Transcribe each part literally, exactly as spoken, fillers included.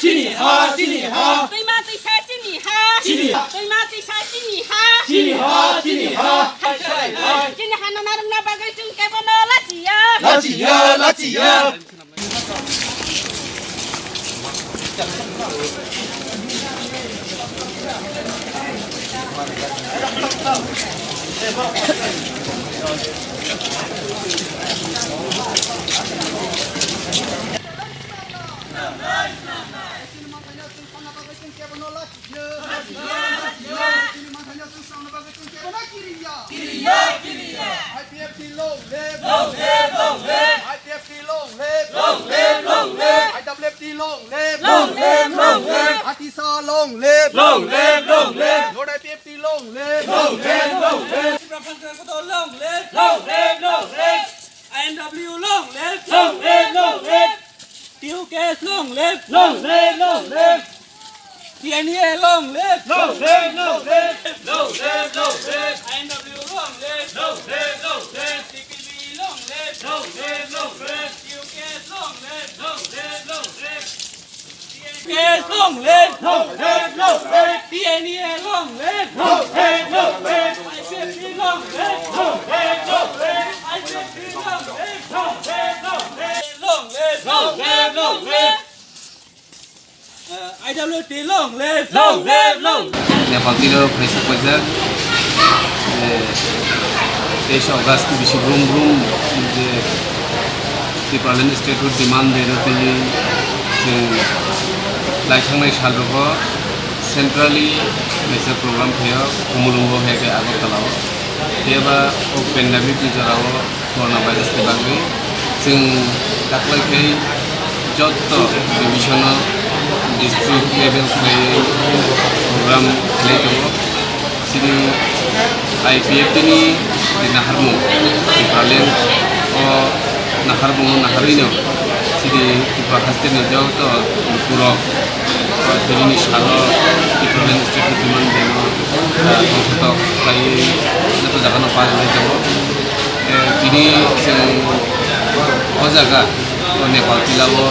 Chini ha, chini ha. Twima twisa chini ha. Chini ha. Twima twisa chini ha. Chini ha, chini ha. Chini ha no narwkna bagwi chwng kebono lachiya. Lachiya, lachiya. I P F T long live! Long live, long live! I P F T long live! Long live, long live! I W F T long live! Long live, long live! Hatisa long live! Long live, long live! Lord I P F T long live! Long live, long live! Tipra Phalngkrai Kotor long live! Long live, long live! I N W long live! Long live, long live! T U K S long live! Long live, long live! T N E A long live! Long live, long live! Long live, long live! I N W long live! Long live, long live! T P B long live! Long live, long live! T U K S long live! Long live, long live! T U K S long live! Long live, long live! T N E A long live! Long live, long live! I P F T long live! Long live, long live! I P F T long live! Long live, long live! Long live, long live! Uh, I W T long live! Long live, long live! Nepal twi rok phaisa paijak, eh, teis August bisi brum brum je Tipraland statehood demand de rw twi chwng lai thangnai sal rogo centrally kaisa program khaio Khumulwngo hai khe Agartala o. Phiya ba o pandemic ni jora o Corona virus ni bagwi chwng taklai khai jotto division o district level khlaiwi program khlai tongo. Chini I P F T ni je naharmung, Tipraland o naharmung naharwino chini Tripura haste ni jotto lukurok o tini ni salo Tipraland state ni demand demo, ah, tongthok khlaiwi joto jaga no parinai tongo. Eh, tini chwng o jaga o Nepal tila o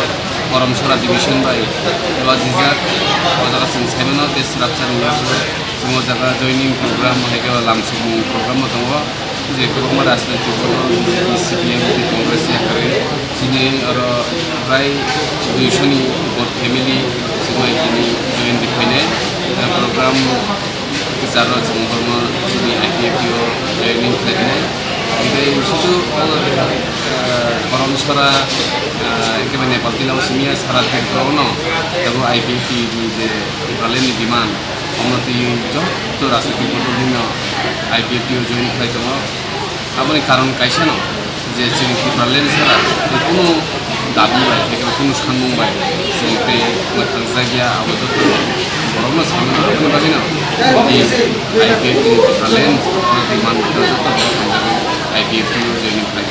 Korom Sora division bai rwjijak. O jaga chwng sai mano tei swrapsa ni yago chwng o jaga joining program hai khe lamsokmung program bo tongo. Je kwbangma rajnoitik dol, B J P, C P M, tei Congress yakarwi chini oro prai duiso ni upor family chwng bai tini join rwphainai. Eh, program kwcharo chwng borokno chini I P F T o joining khlai rwnai. Hingke sudu, eh, Korom Sora, eh, hingke bai Nepal tila o simi ya sara Tripura o no, tabo I P F T ni je Tipraland ni demand, omo twi jotto rajnitik bodol ni no I P F T o join khlai tongo. Aboni karon kaisa no, je chini Tipraland sara, kunu dabi bai, eba kunu sanmung bai, chwng tei mwthangjakya, abo joto borokno sanmung aboni bagwino, I P F T ni Tipraland, demand joto borok hamjakgwi I P F T o joining khlai.